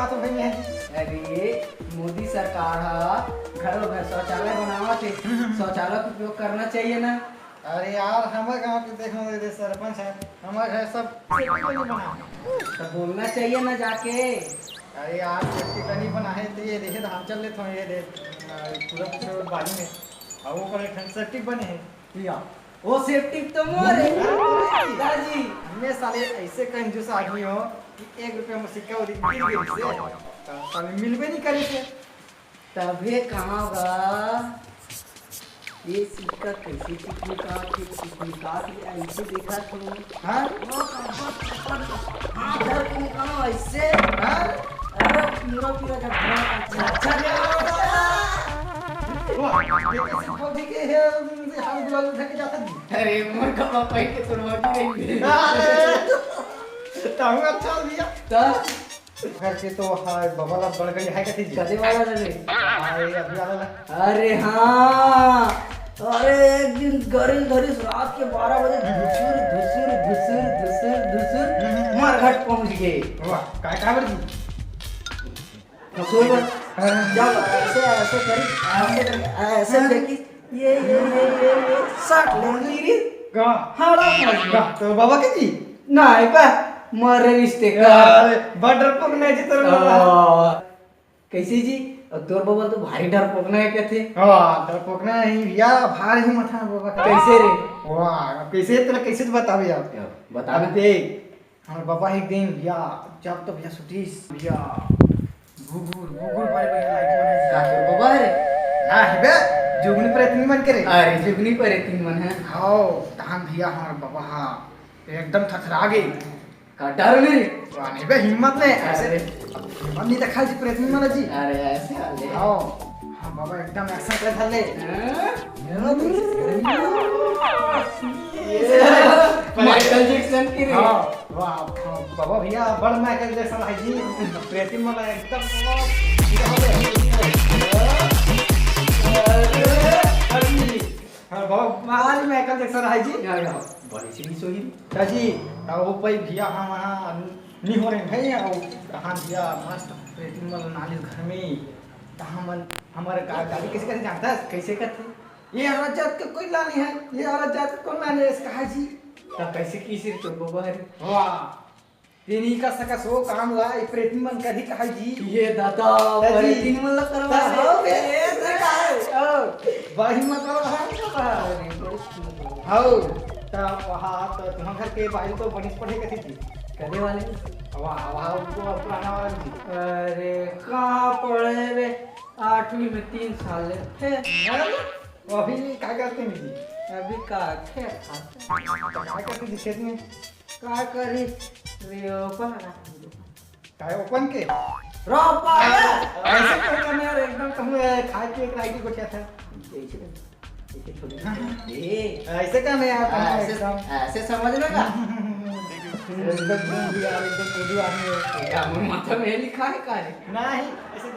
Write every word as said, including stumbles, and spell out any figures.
तो भैया जी। अरे, मोदी सरकार ह घरों घर शौचालय बनावत हे, शौचालय के उपयोग करना चाहिए ना। अरे यार, हमर गांव के देखो रे, सरपंच है, हमर घर सब सेफ्टी बनी बना है। तो बोलना चाहिए ना जाके। अरे यार, सेफ्टी बनी बना है तो ये देखे धान चल लेते हो, ये दे, अ, पूरा पूरा बाली में। और वो करे ठंड सेफ्टी बने है। या, वो सेफ्टी तो मोर है। अरे, दाजी। मैं साले ऐसे कंजूस आदमी हो कि एक रुपया में सिक्का वो गिर गई से, तो साले मिलबे नहीं करे से। तभे कहाँ बा? ये सिक्का कैसे चिकमिकात हे, चिकमिकात हे, ऐसे देखत हो। हाँ? हाँ, धर तुम कहाँ ऐसे? हाँ? अरे, पूरा, पूरा जब धर, अच्छा, अच्छा, वाह, ये कैसे पौधे के है, हाथ गुलाल उठा के जाता नहीं। अरे, मोर का पापा के तोर बाकी नहीं दे। अरे, तहु अच्छा हो भैया। तो? घर के तो हाय, बबा ला बड़ गई है कथी जी? कदे वाला रे? हाय, अभी वाला ला। अरे हाँ, अरे एक दिन गरिल धरिस रात के बारह बजे धुसुर, धुसुर, धुसुर, धुसुर, धुसुर, मरघट पहुंच गए। वाह, काय काबर जी? धुसुर बर। हाँ। जब ऐसे, ऐसे करी, ऐसे करी, ऐसे फेंकी, ये, ये, ये, ये, ये, सट ले गिरी। का? हाड़ा पहुंच गया। का? तो बाबा के जी? नहीं बा, मर रिश्ते का। अरे, बड़ डरपोक नहीं जी तोर बाबा। आ, कैसे जी? अब तोर बाबा तो भारी डरपोक नहीं कहते। हाँ, डरपोक नहीं भैया, भारी हिम्मत है बाबा का। कैसे रे? वाह, अब कैसे तेरा कैसे तो बतावे आप? बता अब ना। देख, हमर बाबा एक दिन भैया, जब तो भैया सुतीस भैया, घुघुर, घुघुर बड़े बड़े लाइट मन है। का तोर बाबा है रे? ना है बे, जुगनी प्रेतनी मन के रे। अरे, जुगनी प्रेतनी मन है। हाओ, तहन भैया हमर बाबा हा एकदम थथरा गे। का डर ले रे? वाह, नहीं बे, हिम्मत नहीं, ऐसे अरे। हिम्मत नहीं देखा जी प्रेतनी मन जी। अरे, ऐसे हाल है। हाओ, हाँ बाबा एकदम एक्शन कर ले। हाँ? माइकल जैक्सन के रे। हाँ, वाह, हाँ, बाबा भैया, बड़ माइकल जैक्सन है जी। प्रेतनी मन एकदम हाँ, बाबा, आज माइकल जैक्सन है जी। या, या, बड़ी सीरीज होही। का जी, आ, वो पई भैया, हम वहाँ नहीं हो रहे हैं, और कहाँ भैया, मस्त प्रेतनी मन नाली घर में, कहाँ मन, हमारे गा-, गाली कैसे कैसे जानता है? कैसे कहते? ये औरत जात के कोई लानी है, ये औरत जात के कोई लानी है, इसका है जी। तो कैसे की सिर तो बाबा है? वाह, तेनी का सकस हो काम ला, ये प्रेतनी मन कभी कहा जी। ये दादा, दादी। प्रेतनी मन ला करवा ता दे। हो बे, ये तो का है? ओ, बड़ी हिम्मत वाला है, तो का है? अरे, बड़ी हिम्मत वाला। हाउ, ता वहाँ तो तुम्हारे घर के बाहर तो बनिस पढ़े कथी थी? कदे वाले? वाह, वाह, उनको पुराना वाला जी। अरे, कहाँ पढ़े रे? आठवीं में तीन साल ले। हे। हैं? वो अभी का करते हैं जी? अभी का खेत खाते हैं। का करते जी खेत में? का करी? रे ओपन ना। काय ओपन के? रोपा। ऐसे तो करना यार, एकदम तुम, ए, खाए पिए के लायक गोठिया था। ऐसे, ऐसे थोड़ी। ए। ऐसे का नहीं यार, हाँ, तुम ऐसे, एकदम। ऐसे समझ लो ना। एकदम तुम भी यार, एकदम उर्दू आदमी हो। क्या मोर माथा में लिखा है का रे? नहीं, ऐसे